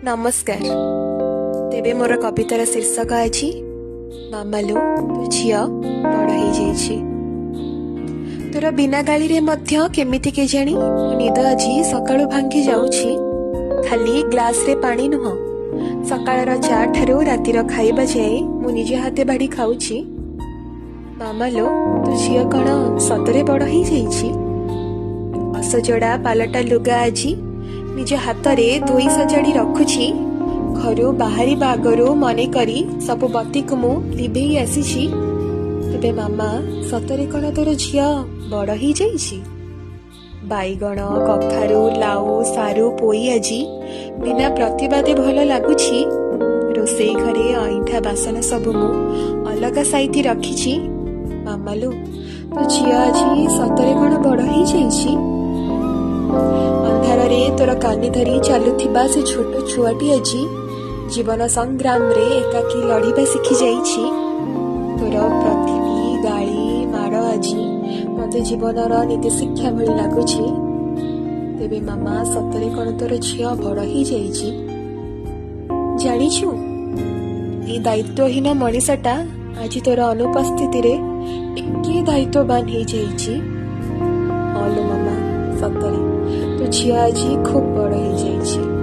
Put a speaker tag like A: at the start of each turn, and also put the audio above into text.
A: ନମସ୍କାର। ତେବେ ମୋର କବିତାର ଶୀର୍ଷକ ଆଜି ମାମାଲୋ, ତୋ ଝିଅ ବଡ଼ ହେଇଯାଇଛି। ତୋର ବିନା ଗାଳିରେ ମଧ୍ୟ କେମିତି କେଜାଣି ମୋ ନିଦ ଆଜି ସକାଳୁ ଭାଙ୍ଗି ଯାଉଛି। ଖାଲି ଗ୍ଲାସରେ ପାଣି ନୁହଁ, ସକାଳର ଚା ଠାରୁ ରାତିର ଖାଇବା ଯାଏ ମୁଁ ନିଜ ହାତେ ବାଢ଼ି ଖାଉଛି। ମାମାଲୋ, ତୋ ଝିଅ କଣ ସତରେ ବଡ଼ ହେଇଯାଇଛି? ଅସଜଡ଼ା ପାଲଟା ଲୁଗା ଆଜି ନିଜ ହାତରେ ଧୋଇ ସଜାଡ଼ି ରଖୁଛି। ଘରୁ ବାହାରିବା ଆଗରୁ ମନେ କରି ସବୁ ବତିକୁ ମୁଁ ଲିଭେଇ ଆସିଛି। ତେବେ ମାମା, ସତରେ କଣ ତୋର ଝିଅ ବଡ଼ ହେଇଯାଇଛି? ବାଇଗଣ, କଖାରୁ, ଲାଉ, ସାରୁ, ପୋଇ ଆଜି ବିନା ପ୍ରତିବାଦେ ଭଲ ଲାଗୁଛି। ରୋଷେଇ ଘରେ ଅଇଁଠା ବାସନ ସବୁ ମୁଁ ଅଲଗା ସାଇତି ରଖିଛି। ମାମାଲୋ, ତୋ ଝିଅ ଆଜି ସତରେ କଣ ବଡ଼ ହେଇଯାଇଛି? ଅନ୍ଧାରରେ ତୋର କାନି ଧରି ଚାଲୁଥିବା ସେ ଛୋଟ ଛୁଆଟି ଆଜି ଜୀବନ ସଂଗ୍ରାମରେ ଏକାକୀ ଲଢ଼ିବା ଶିଖି ଯାଇଛି। ତୋର ପ୍ରତିଟି ଗାଳି ମାଡ଼ ଆଜି ମତେ ଜୀବନର ନୀତି ଶିକ୍ଷା ଭଳି ଲାଗୁଛି। ତେବେ ମାମା, ସତରେ କଣ ତୋର ଝିଅ ବଡ଼ ହେଇଯାଇଛି? ଜାଣିଛୁ, ଏଇ ଦାୟିତ୍ୱହୀନ ମଣିଷଟା ଆଜି ତୋର ଅନୁପସ୍ଥିତିରେ ଟିକେ ଦାୟିତ୍ୱବାନ ହେଇଯାଇଛି। ହଁ ଲୋ ମାମା, ସତରେ ତୋ ଝିଅ ଆଜି ଖୁବ୍ ବଡ଼ ହେଇଯାଇଛି।